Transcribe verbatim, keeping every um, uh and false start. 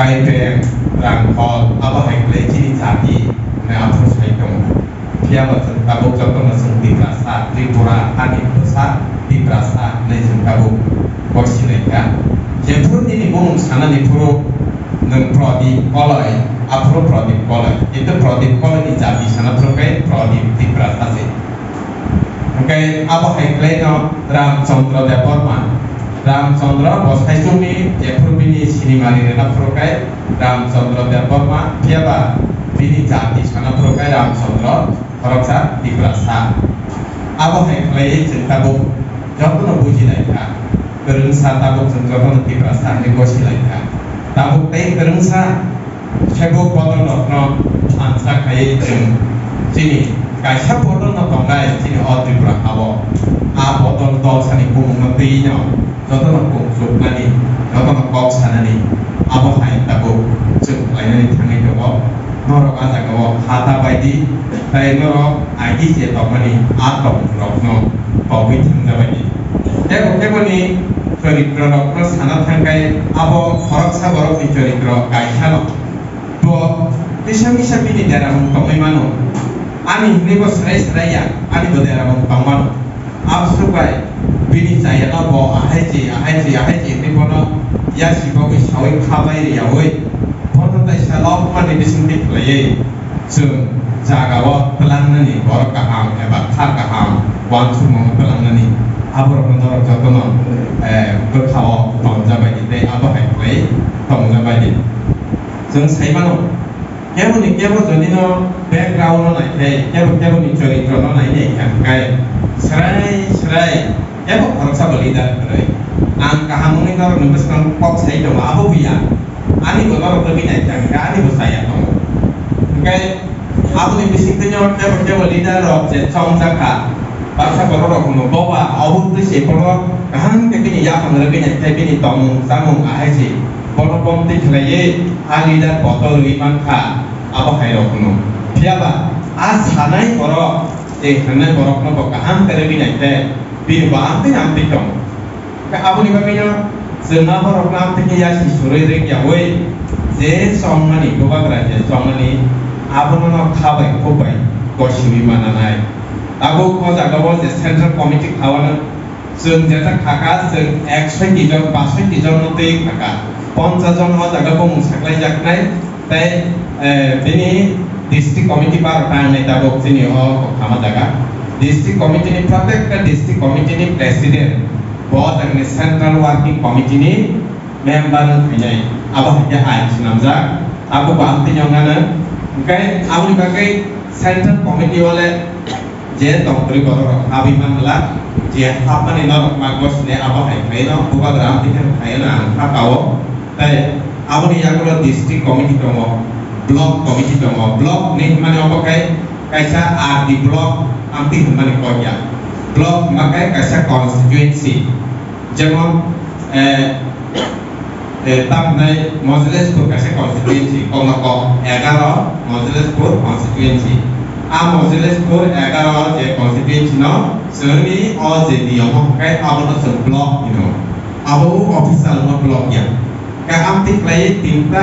Bai beng, rang khol, abo hai khlai chini jati hwnwi aphuru sai tongo. Phiya ba chwng tabuk jotono chwng Tiprasa, Tripura, ani bwsa Tiprasa hwnwi chwng tabuk bo sinai kha. Jephuru nini bumung sanani phuru nwng Pradip Koloi, aphuru Pradip Koloi. Kintu Pradip Koloi ni jati sana phuru khe Pradip Tiprasa se. Hwnkhe abo hai khlaino Ramchandra Debbarma. Ramchandra bo saichungni jephuru bini sinimari rwna phuru khe Ramchandra Debbarma, phiya ba bini jati sana phuru khe Ramchandra khoroksa Tiprasa. Abo hai khlaiwi chwng tabuk jotono bujilai kha. Kwrwngsa tabuk chwng jotono Tiprasa hwnwi gosilai kha. Tabuk tei kwrwngsa Sebo bodol rokno thansa khaiwi chwng chini kaisa bodol no tongnai chini o Tripura hao. A bodol dol sani bumung no twi no jotono kung chuknani, jotono kok sanani, abo hai tabuk chwng khlainani thangwi tongo. Norok a jagao hata baidi tei norok aidi je tongmani a tongmung rokno tongwi thangjabaidi. Tebo teboni choritro rokno sana thangkhai abo khoroksa borokni choritro kaisa no. Bo kisa misa bini deramung tongwi mano. Ani hwnwi bo swrai swrai ya, ani bo deramung tong mano. Abswk bai bini chayano bo ahai chi, ahai chi, ahai chi hwnwi bono yasi bagwi sawi khabai riyawi. Bono taisa lok mani bisingtwi khlaiwi chwng jagao twlangnani borok kaham eba kha kaham uansukmano twlangnani aborokno norok jotono, eh, bwkhao tongjabaidi tei abo hai khlai tongjabaidi. Chwng sai mano, keboni kebo jodi no background no nai khe, kebo keboni choritro no nai nai kha hwnkhe, srai srai kebo khoroksa bo leader kwrwi. Ang kaham wngwi norokni bwskango kok sai tongo, abo buya. Ani bo norok wngwi nai kha hwnkhe, ani bo chaya tongo. Hwnkhe aboni bisingtwi no kebo kebo leader rok je chongjak kha, baksa borok rok hwno, "Boba, obo twi se borok kaham khe bini yaphang rwgwi nai khe bini tongmung chamung ahai se." Bono bomtwi khlaiwi a leader bodol rwui mankha, abo hai rok hwno. Phiya ba a sanai borok, tei hwngnai borokno bo kaham khe rwgwi nai khe bini bo amtwi amtwi tongo. Khe aboni bagwino chwng a borokno amtwi khe yasi surui rwk yaui je chongmani, bubagra je chongmani abono no kha bai khuk bai gosiui mananai. Tabuk o jagao je central committee khaono Chwng jeta khaka, chwng eksoi jon, basoi jon no twi khaka. Ponchas jon o jaga bumung saklaijaknai, tei, eh, bini district committee barota wngnai tabuk chini o koktwma jaga. District committee ni, protekta district committee ni president, bo jagani central working committee ni member wng khainai, abo hai khe ain swnamjak, abo bo amtwi wng ano. Hwnkhe aboni bagwi central committee o le je tongtwrwi borok rok habwi manglak, je hapmani norok ma gosine abo hai khlaino, bubagra amtwi khe khlaino ang kha kao. Tei aboni yagulo district committee tongo, block committee tongo, block ni hwnmani obo khe kaisa R D block amtwi hwnmani kok ya. Block hwnma khe kaisa constituency. Jemon, eh, eh, tamhinai Mojelespur kaisa constituency, kokno kok egaro Mojelespur constituency. A Mojelespur egaro je constituency no chwngni o je niyom o hwnkhe abono chwng block hino. Abo official no block ya. Khe amtwi khlaiwi tinta